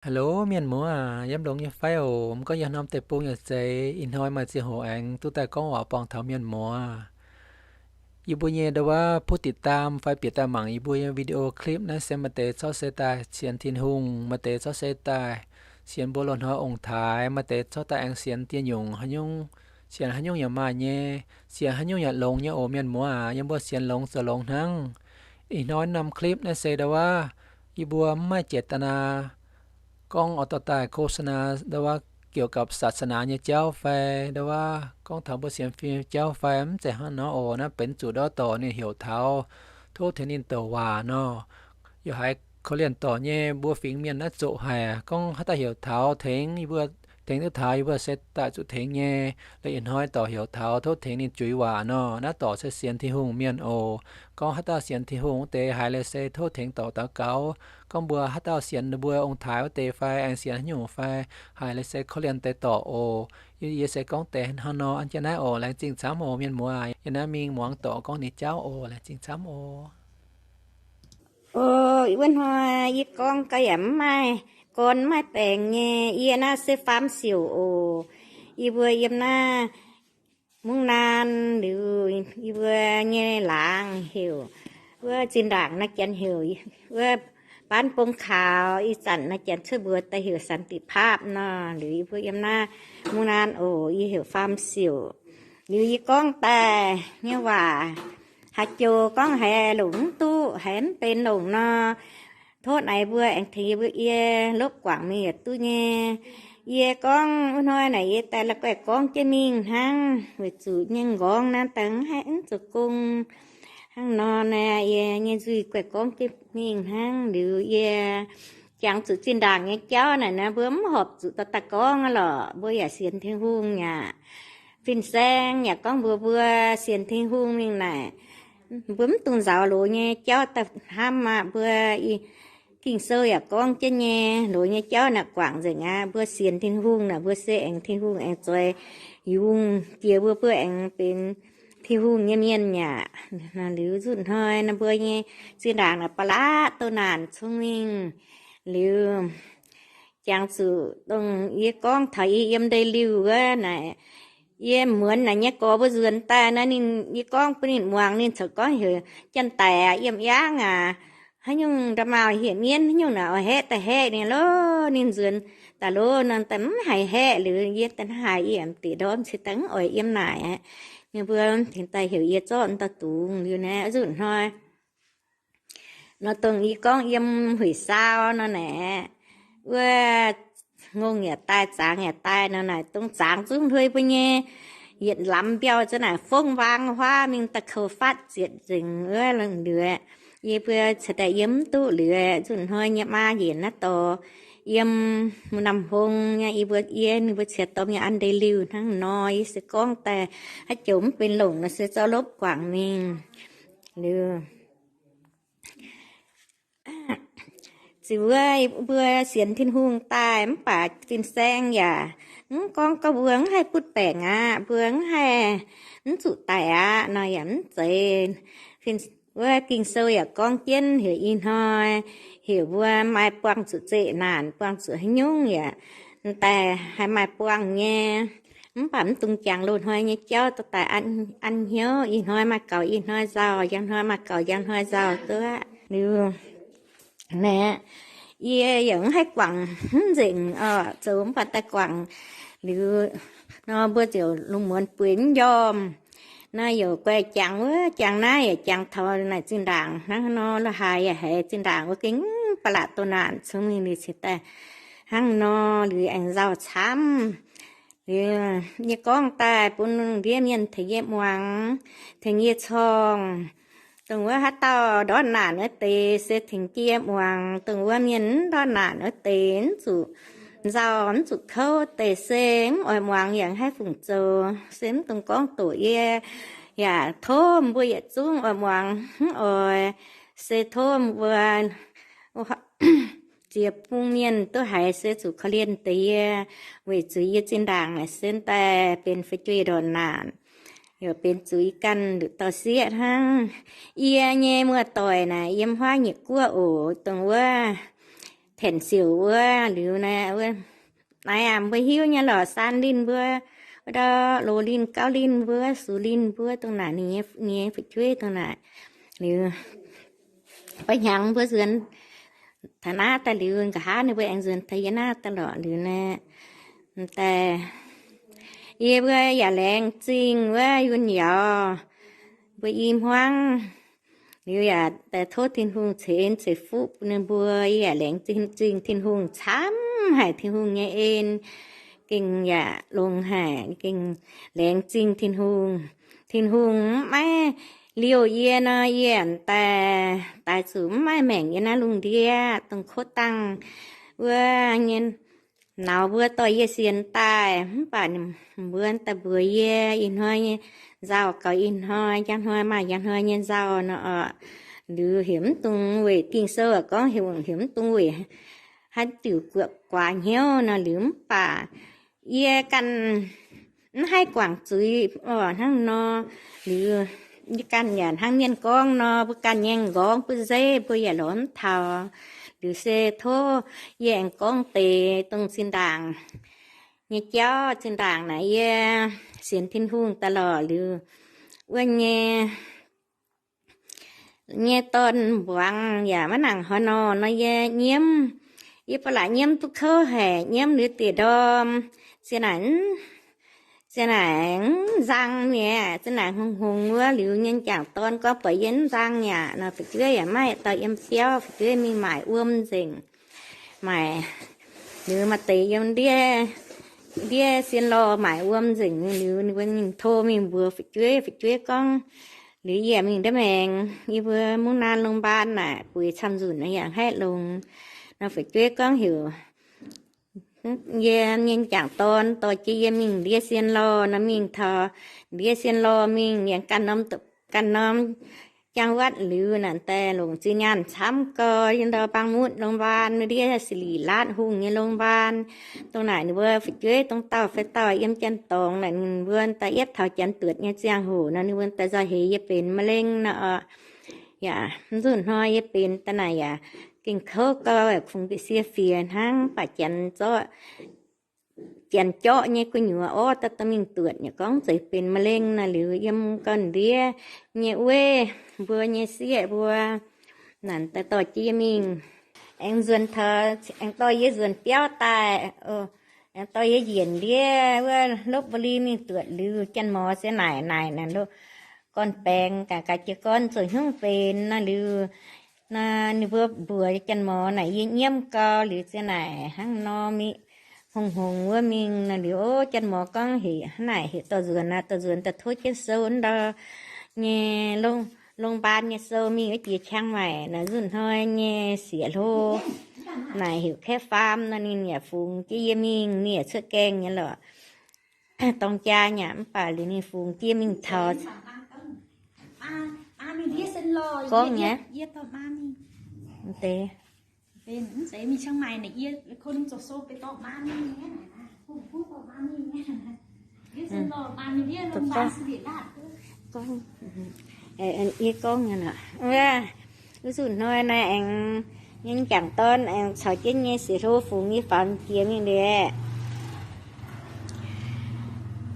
Hello mienh muoz, yiem longx nyei fai oc? Mv gorngv yie norm deic-bung yaac zeiz, ih hnoi maaih ziangh hoc aengx duqv daaih gorngv waac buangh taux mienh muoz. Yie mbuo nyei ndo wuov ผู้ติดตาม fai bieqc daaih mangc yie mbuo nyei video clip naaiv se maaih deix corc se daaih sienx Tin-Hungh, maaih deix corc se daaih sienx mbuo loz-hnoi ong-taaix, maaih deix corc daaih aengx sienx dieh nyungc haaix nyungc, sienx haaix nyungc yaac maaih nyei, sienx haaix nyungc yaac longx nyei oc mienh muoz aac. Yie mbuo sienx longx zoux longx hnangv. Ih hnoi norm clip naaiv se ndo wuov yie mbuo mv maaih เจตนา gorngv oix dorh daaih โฆษณา ndo wuov เกี่ยวกับศาสนา nyei jauv fai ndo wuov gorngv taux mbuo sienx fim jauv fai, mv zeiz hnangv nor oc. Naaiv benx zuqc ndortv dorc ninh heuc taux tov tengx ninh douc waac nor. Yaac haiz korv-lienh dorc nyei mbuo fingx mienh naaiv zoqc haic, gorngv haaix dauh heuc taux tengx yie mbuo, tengx duqv taux yie mbuo se daaih zuqc tengx nyei. Laaix ih hnoi dorc heuc taux tov tengx ninh juix waac nor, naaiv dorc se sienx Tin-Hungh mienh oc. Gorngv haaix dauh sienx Tin-Hungh wuov deix haiz laaix se tov tengx dorc daux gaux. Gorngv mbuo haaix dauh sienx ninh mbuo ong-taaix wuov deix fai aengx sienx haaix nyungc fai, haiz laaix se korv-lienh deix dorc oc. Yie, yie se gorngv deix hnangv nor an jienv naaiv oc. Laengz zingh camv oc mienh muoz aac. Yie naaiv mingh muangx dorc gorngv ninh jauv oc. Laengz zingh camv oc. O, wuov hnoi yie gorngv gau yaac mv maaih gorn mv maaih baengc nyei. Yie naaiv se faam siouc oc. Yie mbuo yiem naaiv Mungv Naan liuz, yie mbuo nyei laangz heuc, wuov zinh ndaangc naaiv janx heuc wuov Bán Bông Khảo, ih zanc naaiv janx cuotv mbuox daaih heuc สันติภาพ nor. Liuz yie mbuo yiem naaiv Mungv Naan oc, yie heuc faam siouc. Liuz yie gorngv daaih nyei waac haaix joux gorngv haiz longc mv duqv, haiz mv benx longc nor, tov naaic mbuo aengx tengx yie mbuo, yie lopv guangc mingh yietc duqv nyei. Yie gorngv wuov hnoi naaic yie daaih la'guaih gorngv jienv mingh hnangv, weic zuqc nyei nqorngv naaiv daaih mv haih mv zoux gong. Hnangv nor naaic yie nyei nzuih guaih gorngv jienv mingh hnangv. Liuz yie jangx zuqc zinh ndaangc nyei jauv naaic naaic mbuo mv horpc zuqc dorh daaih gorngv aqv lorqc. Mbuo yaac sienx Tin-Hungh yaac, fin-saeng yaac gorngv mbuox mbuo sienx Tin-Hungh mingh naaic, mbuo mv dungx nzaaux loz nyei jauv daaih hnamv aqv. Mbuo Ging-Sou yaac gorngv jienv nyei, loz nyei jauv naaic guangc nzengc aqv. Mbuo sienx Tin-Hungh naaic mbuo se aengx Tin-Hungh aengx zoix yungz jiex mbuo, mbuo aengx benx Tin-Hungh nyei mienh yaac. Liuz nzutv hnoi naaic mbuo nyei zinh ndaangc naaic ba'laqv doh naanc cong-mengh. Liuz jangx zuqc dongh yie gorngv taux yie yiem ndeic-liuh wuov naaic, yie muonz naaic nyei gorx mbuo nzuonx daaih naaiv ninh, yie gorngv bun ninh muangx, ninh corc gorngv heuc janx-daic aqv, yiem yaangv aqv, haaix nyungc nda'maauh hieh mienv haaix nyungc naaic oix haeqv daaih haeqv ninh lov. Ninh nzuonx daaih lov nor daaih mv haiz haeqv. Liuz yie daaih hnangv haaix yie yaac mv deix ndorm, se daaih mv oix yiem naaic aqv. Ninh mbuo tengx daaih heuc yie zorqv dauh dungz liuz naaiv nzutv hnoi nor dongh yie gorngv yiem Hueic Saau nor naaic, wuov ngongh yaac daaih, zangx yaac daaih nor naaic, dongh zangx zungv hnoi mbuo nyei yietc lamz mbiauh za'naaic fongv mbaang huaav mingh daaih kouv fatv zietc nzengc wuov liuz, yie mbuo cingx daaih yiem mv duqv liuz, nzutv hnoi nyei maa njiec naaiv dorh yiem Nam Hmong nyei, yie mbuo, yie ninh mbuo cingx dorh mingh an ndeic-liuh hnangv nor. Yie se gorngv daaih haaix joux mv benx longc nor se zorqv lopv guangc mingh liuz. Ziux wuov mbuo sienx Tin-Hungh daaih mv baac fin-saeng yaac mv gorngv gorngv mbuo mv haih butv baengc aqv, mbuo mv haih, mv zuqc daic aqv nor yaac mv zeiz. Wuov Ging-Sou yaac gorngv jienv heuc ih hnoi, heuc mbuo maaih buangh zuqc zeqc naanc, buangh zuqc haaix nyungc yaac daaih haih maaih buangh nyei. Mv baac mv dungx jangx loz-hnoi nyei jauv dorh daaih an hnyouv. Ih hnoi maaih gaux ih hnoi nzauh, njang hnoi maaih gaux njang hnoi nzauh duqv liuz. Naaic, yie yaac mv haih guangc hnangv nzengc oc, zoux mv baac daaih guangc liuz nor mbuo ziouc lungh muonz bueix mv njormh. Naaiv yaac guaih jangx wuov jangx naaiv yaac jangx taux naaic zinh ndaangc hnangv nor, la'haaix yaac haiz zinh ndaangc wuov gengh ba'laqc doh naanc cong-mengh liuz cingx daaih hnangv nor liuz aengx nzauh camv. Liuz yie gorngv daaih bun ndiev mienh tengx yie muangx, tengx yie corngh. Dongh wuov haaix dauh ndortv naanc wuov deix se tengx jienv yie muangx. Dongh wuov mienh mv ndortv naanc wuov deix mv zuqc nzauh mv zuqc kouv deix se mv oix muangx yaac haih fungc zoux. Se mv dungx gorngv doqc yie yaac tov mbuo yietc zungv oix muangx, mv oix se tov mbuo ziex bung mienh duqv haiz se zuqc korv-lienh deix yie, weic zuqc yie zinh ndaangc naaic se daaih benx fu'jueiv ndortv naanc, yaac benx zuqc ih ganh nduqc dauh sieqv hnangv. Yie nyei muoz-doic naaic yiem huaav nyeic guoqv oc, dongh wuov paenx siouc wuov liuz naaiv, naaiv mbuo hiuv nyei lorqc, saan linh mbuo, wuov ndau loz linh, gauv linh mbuo, sux linh mbuo dongh naaic, ninh nyei fu'jueiv dongh naaic. Liuz, mbuo hnyangx mbuo nzuonx taux naaiv daaih liuz, nqa'haav ninh mbuo aengx nzuonx taux yie naaiv daaih lorqc liuz naaiv, daaih yie mbuo yaac laengz zingh wuov yunh yaauz mbuo i hmuangv. Liuz yaac daaih tov Tin-Hungh ceix en ceix fuqv bun ninh mbuo. Yie yaac laengz zingh Tin-Hungh camv haic, Tin-Hungh nyei en gengh yaac longx haic, gengh laengz zingh Tin-Hungh. Tin-Hungh maiv liouh yie nor, yie daaih, daaih zuqc mv maaih maengc yiem naaiv lungh ndiev dongh kotv dangh wuov nyei nauz mbuo dorh yie sienx daaih. Mv baac mbuo daaih mbuox yie, ih hnoi nyei nzauh gaux ih hnoi, njang hnoi maaih njang hnoi nyei nzauh nor oc. Liuz heuc mv dungx weic Ging-Sou gorngv, heuc mv dungx weic haaix diuc guax hnyouv nor. Liuz mv baac yie ganh mv haih guangc zuiz oc, hnangv nor. Liuz yie ganh yaac hnangv mienh gorngv nor, mbuo ganh nyei m'nqorngv butv nzeiv, mbuo yaac lorz mv taux. Liuz se tov yie aengx gorngv deix dongh zinh ndaangc nyei jauv. Zinh ndaangc naaic yie sienx Tin-Hungh daaih lorqc liuz, wuov nyei nyei dorn-mbuangz yaac maiv nangc haaix nor nor, yie nyiemv, yie ba'laqc nyiemv duqv kouv haic, nyiemv liuz diec ndorm, ziex naaic, ziex naaic mv nzang mi'aqv, ziex naaic hngongx-hngongx wuov. Liuz nyei m'jangc dorn gorngv buatc yie mv nzang yaac nor, fu'jueiv yaac maiv dorh yiem biauv, fu'jueiv mingh maaic wuom nzengc. Maaic, liuz maaih deix yiem ndiev, ndiev sien lorh maaic wuom nzengc. Liuz ninh mbuo mingh tov mingh mbuox fu'jueiv, fu'jueiv gorngv, liuz yie mingh ndiev maengx, yie mbuo mungv naan โรงพยาบาล naaic bueix camv-nzunc yaac haih longx nor. Fu'jueiv gorngv heuc yie nyei m'jangc dorn dorh jienv yie mingh ndiev sien lorh nor, mingh taux ndiev sien lorh mingh yaac ganh norm, ganh norm jang watv liuz naaic daaih longc zinh nyaanh camv gau yiem ndau บางมด โรงพยาบาล, ndiev ศิริราช hungh nyei โรงพยาบาล. Dongh naaic ninh mbuo fu'jueiv dongh dauh fai dauh yiem janx-dorngx naaic, ninh mbuo daaih yietv taux janx duotc nyei ziangh hoc nor, ninh mbuo daaih nzauh heix yie benx มะเร็ง nor oc. Yaac mv nzunc hnoi yie benx daaih naaic yaac gengh kouv gau, kungx bieqc sie fiex hnangv. Mv baac janx zorqv, janx jorqv nyei gu'nyuoz orv daaih dorh mingh duotc yaac gorngv zeiz benx มะเร็ง naaic. Liuz yiem gau ndiev nyei weiv mbuo nyei sieqv mbuo naaic daaih dorh jienv yie mingh, aengx nzuonx taux, aengx dorh yie nzuonx biauv daaih, aengx dorh yie njiec ndiev wuov ลพบุรี mingh duotc liuz, janx-mor se naaic naaic naaic, gorn-baengx gaax, gaax jiez gorn zoux hnyungv benx nor. Liuz nor ninh mbuo mbuox janx-mor naaic yie nyiemv gau liuz, ziex naaic hnangv nor mingh hngongx-hngongx wuov mingh nor. Liuz ov, janx-mor gorngv heuc hnangv naaic, heuc dorh nzuonx aqv, dorh nzuonx daaih tov jienv sou ndau nyei โรงพยาบาล nyei sou mingh wuov jiex เชียงใหม่ naaic, nzunc hnoi nyei sieqv hlo naaic heuc แคมป์ฟาร์ม nor, ninh yaac fungx jienv yie mingh, ninh yaac cuotv gaengh nyei lorqc. Dorng jaa nyei aqv, mv baac liuz ninh fungx jienv mingh taux gorngv nyei deix. Yie gorngv nyei aqv, wuov nzunc hnoi naaic aengx nyei m'jangc dorn aengx caux jienv nyei sieqv hlo fungx yie faaux jiex mingh liuz,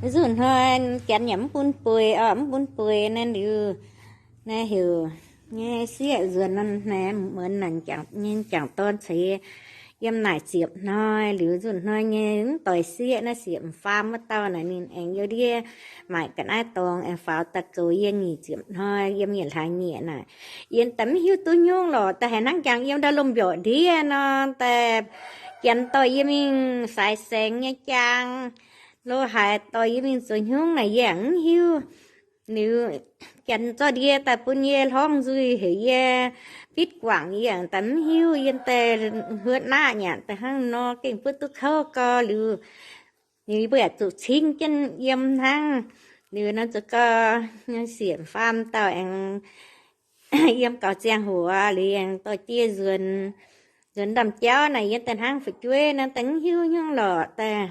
nzunc hnoi janx yaac mv bun bueix oc, mv bun bueix naaiv liuz, naaiv heuc nyei sieqv nzuonx naaiv, muonz naaic nyei m'jangc dorn ceix yiem naaic ziepc hnoi. Liuz nzunc hnoi nyei mv doix sieqv naaiv, sieqv m'faam wuov dauh naaic, ninh aengx youh ndiev maaic ga'naaiv dorngx aengx faaux daaih goux yie nyic ziepc hnoi, yiem yietc hlaax nyieqc naaic. Yie daaih mv hiuv duqv nyungc lorqc, daaih haiz hnangv jangx yiem ndau lomh mbiorqc ndiev nor, daaih janx dorh yie mingh saix saengx nyei jaang, lo haaix dorh yie mingh zoux hnyungv naaic yie mv hiuv. Liuz janx zorqv ndie daaih bun yie hlorngv nzuih heuc yie fitv guangc, yie daaih mv hiuv. Yie daaih huotv naqv nyanc daaih hnangv nor gengh butv duqv kouv gau liuz, liuz yie mbuo yaac zuqc cingv jienv yiem hnangv. Liuz nor zoux gau, sieqv m'faam dauh aengx yiem gaux ziangh hoc liuz aengx dorh jienv nzuonx, nzuonx ndaamv-jauv naaic, yie daaih hnangv fu'jueiv nor daaih mv hiuv nyungc lorqc, daaih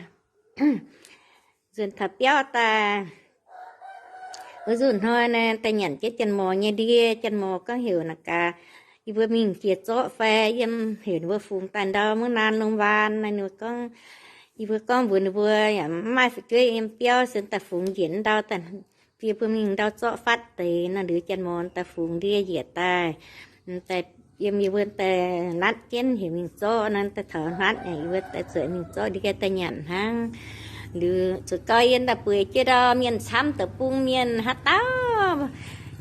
nzuonx taux biauv daaih. Wuov nzunc hnoi naaiv daaih nyanc jienv janx-mor nyei ndie, janx-mor gorngv heuc naaic gaax, yie mbuo mingh jiex zorqv fai yiem heuc ninh mbuo fungx daaih ndau muangv naanc longx waan naaiv. Ninh mbuo gorngv, yie mbuo gorngv mbuox ninh mbuo yaac mv maaih fu'jueiv yiem biauv, se daaih fungx njiec ndau daaih, bun yie mbuo mingh ndau zorqv fatv deix nor, liuz janx-morn daaih fungx ndie njiec daaih. Daaih yiem yie mbuo daaih natv jienv heuc mingh zorqv nor, daaih taux natv yie mbuo daaih zuqc mingh zorqv ndie daaih nyanc hnangv. Liuz zuqc gau yie daaih bueix jienv ndau mienh camv, deic-bung mienh haaix dauh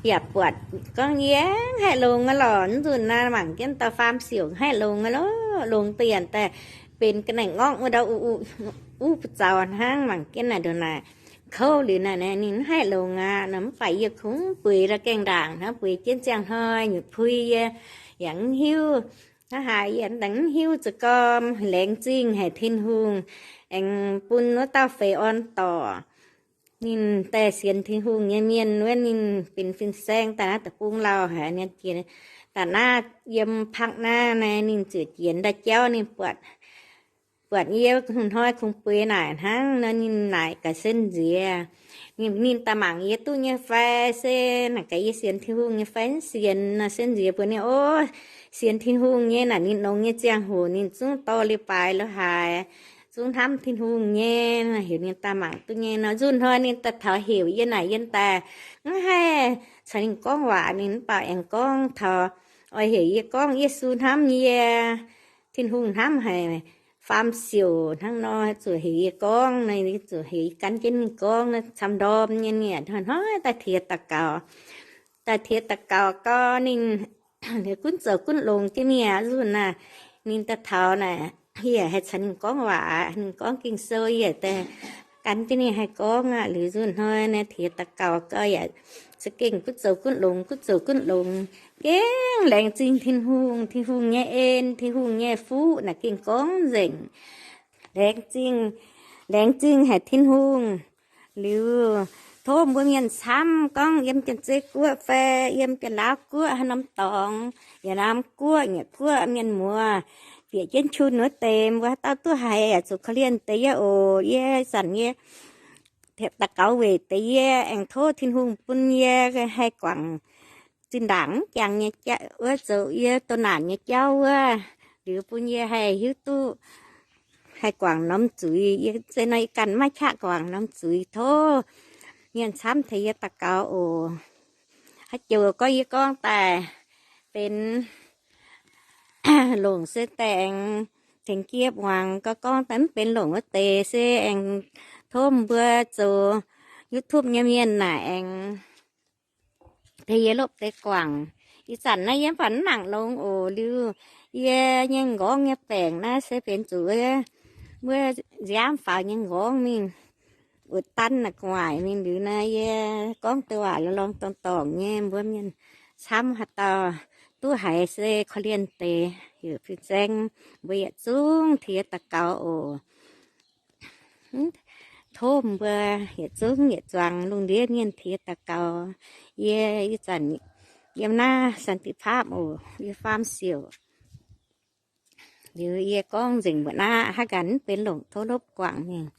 yaac buatc gorngv yie haih longx aqv lorqc. Nzunc naaiv mangc jienv dauh faam siouc haih longx aqv lorqc. Longx da'yietv daaih benx ga'naaiv ngorngv wuov ndau uv buoz zaux hnangv. Mangc jienv naaic ndongc naaic kouv liuz naaic ninh haih longx aqv nor. Mv baac yie kungx bueix la'gaengh ndaangc hnangv, bueix jienv ziangh hnoi nyutc pui yie yaac mv hiuv. Hnangv haaix yie mv hiuv zoux gormx. Laengz zingh haic Tin-Hungh aengx bun wuov dauh feix orn dorc. Ninh daaih sienx Tin-Hungh nyei mienh wuov, ninh benx fin-saeng daaih naaiv deic-bung lauh haic. Daaih naaiv yiem Pakv naaiv naaic ninh ziouc jiex ndau jauv, ninh buatc, buatc yie hnoi kungx bueix naaic hnangv nor, ninh naaic gaax Sen Nziex. Ninh, ninh daaih mangc yie duqv nyei fai, se naaic gaax yie sienx Tin-Hungh nyei fai mv sienx nor. Sen Nziex mbuox ninh, Ov, sienx Tin-Hungh nyei naaic, ninh longx nyei ziangh hoc ninh zungv dorh leiz-baaix lo haaix, zungv hnamv Tin-Hungh nyei. Heuc ninh daaih mangc duqv nyei nor, nzunc hnoi ninh daaih taux heuc yie naaic, yie daaih mv haih caux ninh gorngv waac. Ninh mv baac aengx gorngv taux, oix heuc yie gorngv Yesu hnamv yie, Tin-Hungh hnamv haic, faam siouc hnangv nor, zuqc heuc yie gorngv. Ninh zuqc heuc yie gan jienv ninh gorngv, camv ndorm nyei. Ninh hnoi-hnoi daaih tiex daux gaux. Daaih tiex daux gaux gau ninh gunv zoux gunv longx jienv mi'aqv. Nzunc naaic ninh daaih taux naaic, yie haih caux ninh gorngv waac, ninh gorngv Ging-Sou, yie daaih gan jienv ninh haih gorngv aqv. Liuz nzunc hnoi naaiv tiex daux gaux gau yaac za'gengh gunv zoux gunv longx, gunv zoux gunv longx. Gengh laengz zingh Tin-Hungh, Tin-Hungh nyei en, Tin-Hungh nyei fuqv naaic gengh gorngv nzengc. Laengz zingh, laengz zingh haic Tin-Hungh. Liuz tov mbuo mienh camv gorngv yiem Janx-Zei Guoqv fai yiem Janx-Laauv Guoqv haaix norm dorngx, yaac norm guoqv, nyiec guoqv, mienh muoz bieqc jienv qun wuov deix, mbuo haaix dauh duqv haiz zuqc korv-lienh deix yie oc. Yie zanc yie daux gaux weic deix yie aengx tov Tin-Hungh bun yie haih guangc zinh ndaangc jangx nyei jauv wuov, zoux yie doh naanc nyei jauv wuov. Liuz bun yie haih hiuv duqv haih guangc norm zuiz. Yie se nor yie ganh maiv qaqv guangc norm zuiz. Tov mienh camv tengx yie daux gaux oc. Haaix joux gorngv yie gorngv daaih benx longc se daaih aengx tengx jiex muangx, gorngv gorngv daaih mv benx longc wuov deix se aengx tov mbuo zoux YouTube nyei mienh naaic aengx tengx yie lopv deix guangc. Ih zanc naaiv yie mv baac mv nangc longx oc. Liuz yie nyei m'nqorngv nyei baengc naaiv se benx zuqc wuov nziaamv faaux nyei m'nqorngv mingh wuov danv naaic gu'nguaaic mingh. Liuz naaiv yie gorngv deix waac lorngh dorngx dorngc nyei, mbuo mienh camv haaix dauh duqv haiz se korv-lienh deix. Heuc fin-saeng mbuo yietc zungv tengx yie daux gaux oc. Tov mbuo yietc zungv yietc zuangx lungh ndiev mienh tengx yie daux gaux. Yie ih zanc yiem naaiv สันติภาพ oc, yie faam siouc. Liuz yie gorngv nzengc mbuoqc naaiv, haaix ganh mv benx longc tov lopv guangc mingh.